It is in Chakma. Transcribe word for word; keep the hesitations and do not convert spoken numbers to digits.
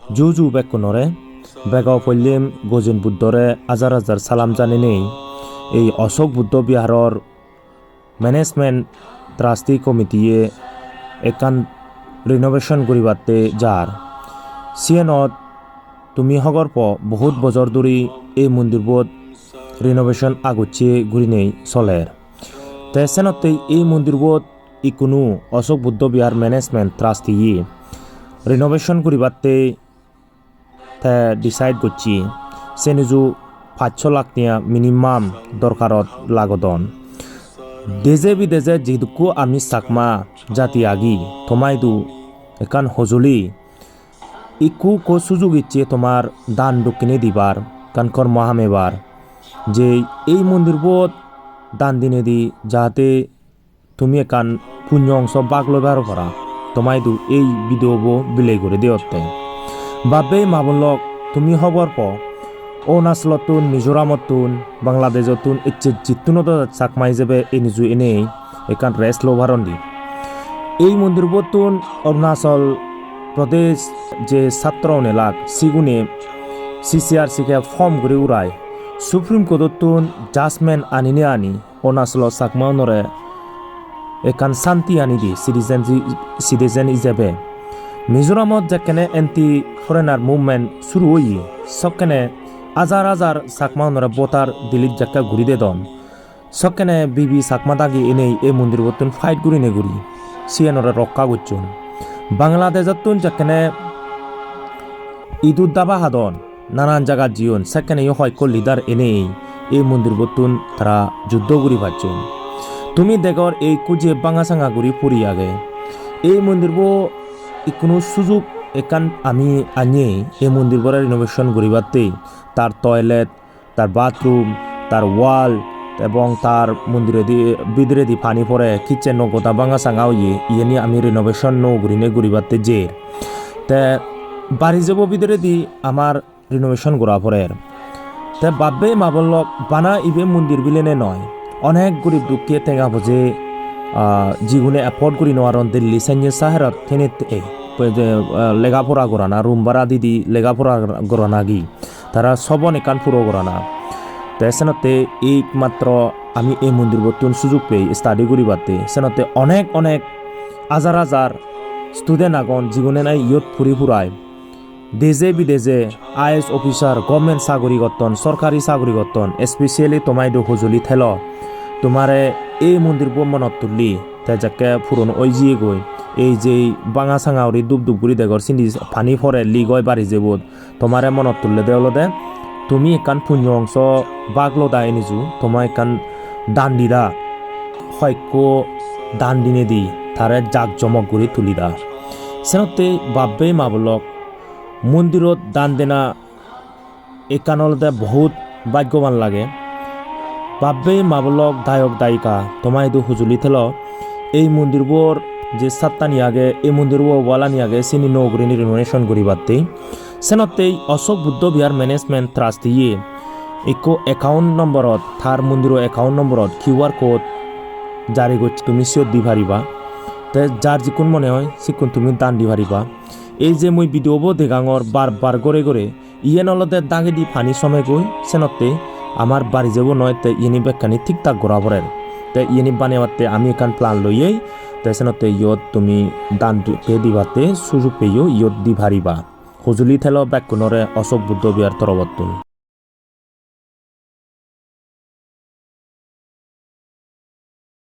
Ju ju bekkunore, bego pollem Gozen Buddhore hajar hajar salam janinei, ei Ashok Buddho Biharor Management Trustee Committee-ye ekkan renovation guribatte jar. Siyenot tumi hobor po, bohut bojor dhuri ei mondirbot renovation agocche gurinei soler. Te senottei ei mondirbot ikkunu Ashok Buddho Bihar Management Trustee-ye renovation guribatte te decide gocche, senoju pachsho lakh tenga minimum dorkarot lagodon. Deje bideje jidukku ami Chakma jati agi, tomaidu ekkan hojoli, ikku ikku sujug icche tomar dan dokkine dibar, ekkan kormo hamebar, je ei mondirbot dan dinedi jahate tumi ekkan punyo ongso bhag loi paro para. Tomaidu ei video bo bilei guri deyotte. Bap-bei ma-bon lok, tumi hobor po, Arunachalottun, Mizoramottun, Bangladesh-ottun ecche jittuno do Chakma ijebe eniju enei ekkan rest lo parondi. Ei mondirbottun Arunachal Pradesh je satro unelak sigune C C R C ke form guri urai Supreme Court-ottun judgment anine ani Arunachalo Chakma unore ekkan santi ani di citizen, citizen ijebe. Mizoramot jekkene anti foreigner movement suru oye, sokkene hajar hajar Chakma unore voter delete jekke guri dedon. Sokkene B B Chakma dagi enei ei mondirbottun fight gurine guri siyenore rokka gocchon. Bangladesh-ottun jekkene idu daba hadon, nanan jagat jiyon, sekkeneyo hoyekko leader enei ei mondirbottun tara juddo guri pacchon. Tumi degor ei ikku je banga sanga guri puri age. Ei mondirbo ikkunu sujug ekkan ami anye ei mondirbore renovation guribatte, tar toilet, tar bathroom, tar wall, ebong tar mondiredi, bidiredi pani pore, kitchen-o goda banga sanga oye, iyeni ami renovation nuo gurine guribatte jer. Te bari jebo bidiredi amar renovation gora porer. Te bap-bei ma-bon lok, bana ibe mondir bilene noi. Onek gurib dukke tenga poje, ah, jigune afford guri nw paron Delhi senne saherot tenette, eh, lega pora gorana, room bara didi lega pora gorana gi. Tara sobon ekkan puro gorana. Te senotte ei matro ami ei mondirbottun sujug pei study guribatte. Senotte onek onek hajar hajar student agon, jigune nahi iyot puri purai deje bideje I A S officer, government sagori gotton, sorkari sagori gotton, especially tomaidu hojoli thelo. Tomare ei mondirbo monot tulli, te jekke puron oi jiyegoi, ei je banga sanga guri dup dup guri degor, sindi pani pore, leak oi bari jebot. Tomare monot tullede olode tumi ekkan punyo ongso bhag loda eniju, toma ekkan dan dida, hoyekko dan dinedi tare jak jomok guri tulida. Senotte bap-bei ma-bon lok, mondirot dan dena ekkan olode bohut bhaggoban lage. Bap-bei ma-bon lok, dayok dayika, toma idu hojoli thelo, ei mondirbor je sattani age, ei mondirbo wall-ani age, sini nuo gurinei renovation guribatte. Senottei Ashok Buddho Vihar Management Trust-iye ikko account number-ot, tar mondiro account number-ot Q R code jari gocche, tumi siyot di pariba. Te jar jikkun mone oi, sikkun tumi dan di pariba. Ei je mui video bo degangor bar bar gore gore, iyen olode dagedi pani somegoi, senotte amar bari jebo noi, te iyeni bekkani thik thak gora porer. Te iyeni banebatte ami ekkan plan loyei, te senotte iyot tumi dan di-, pe dibatte sujug peyo, iyot di pariba. Hojoli thelo bekkunore Ashok Buddho Vihar torobottun.